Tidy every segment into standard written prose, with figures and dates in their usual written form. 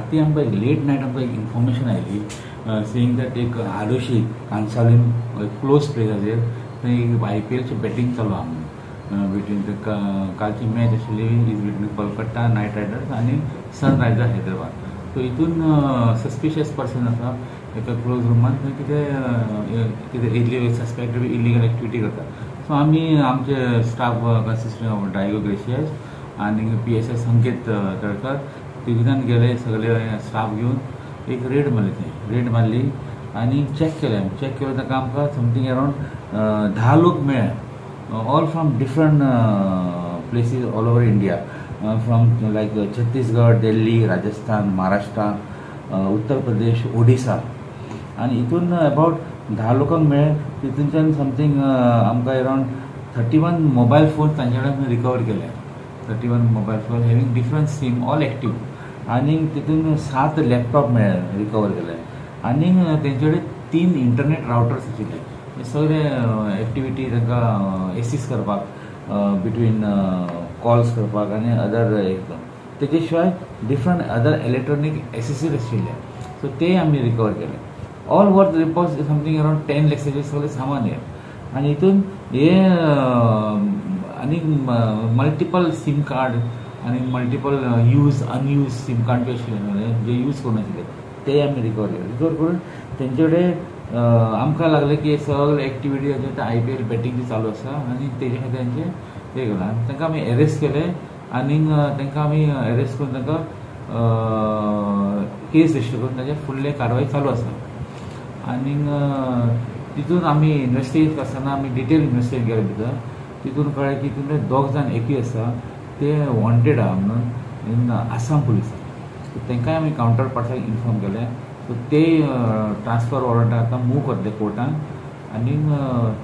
राती आमकां late night आमकां एक इन्फॉर्मेशन आयली सेईंग that एक आडोशी कांसावलीम क्लोज प्लेसाचेर थंय एक IPLची बॅटींग चालू आहा म्हणून बिटवीन कालची मॅच आशिल्ली is between Kolkata night riders आनी सनरायझर्स हैदराबाद. सो हितून सस्पिशियस पर्सन आसा एका क्लोज रुमान थंय कितें कितें सस्पेक्टेड इलिगल एक्टिविटी करता. सो आमी आमचे स्टाफ कन्सिस्टिंग ऑफ डायगो ग्रेशियस आनी PSI संकेत तळकर तिगूय गेले सगळे स्टाफ घेवन एक रेड मारली. थंय रेड मारली आनी चॅक केलें. आमी चॅक केलें ताका आमकां समथींग अरावंड 10 लोक मेळ्ळे, all from different places all over India, from like Chhattisgarh, Delhi, Rajasthan, Maharashtra, Uttar Pradesh, Odisha. आनी हितून अबावट 10 लोकांक मेळ्ळे. तितूनच्यान समथींग आमकां अरावंड 31 मोबायल फोन तांचे कडेन रिकवर केले. 31 mobile phone having different SIM, all active. आनी तितून 7 लॅपटॉप मेळ्ळे रिकवर केले. आनी तेंचे कडेन 3 इंटरनेट रावटर्स आशिल्ले. हे सगळे एक्टिविटी तांकां एसिस्ट करपाक, बिटवीन कॉल्स करपाक आनी अदर तेजे शिवाय डिफरंट अदर इलेक्ट्रॉनीक एसेसरीज आशिल्ले. सो ते आमी रिकवर केले. All worth report something around 10 लॅक्साचे सगळे सामान हे. आनी हितून हे आनी मल्टिपल सीम कार्ड आनी multiple use unused SIM card बी आशिल्ले जे यूज करूं नाशिल्ले ते आमी रिकवर केले. रिकवर करून तेंचे कडेन आमकां लागलें की सगळे एक्टिविटी IPL batting चालू आसा आनी तेजे खातीर तेंचे हे केलां. आनी तांकां आमी एरेस्ट केले आनी तांकां आमी एरेस्ट करून तांकां केस रजिस्टर करून तांचे फुडले कारवाय चालू आसा. आनी तितून आमी इन्वेस्टिगेट करतना आमी डिटेल इन्वेस्टिगेट केले भितर तितून कळ्ळें की तितून 2 जाण एक्यूज आसा ते वॉन्टेड आहा म्हणून इन आसाम पुलिसान. तांकांय आमी कावंटर पार्ट्साक इन्फॉर्म केलें. सो ते ट्रान्सफर वॉरंट आतां मूव करतले कोर्टान आनी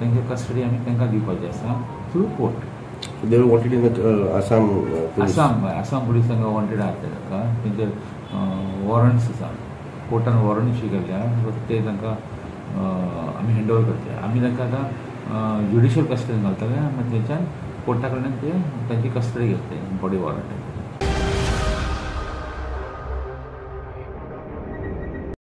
तांचे कस्टडी आमी तांकां दिवपाची आसा through court. They were wanted in Assam police. Assam police तांकां वॉन्टेड आहा. तांकां तेंचे वॉरंट्स आसा, कोर्टान वॉरंट इश्यू केल्ले आहा. ते तांकां आमी हँड ओवर करचे. आमी तांकां आतां ज्युडिशियल कस्टडी घालतले आनी थंयच्यान कोर्टा कडल्यान ते तांची कस्टडी घेतले बॉडी वॉरंट.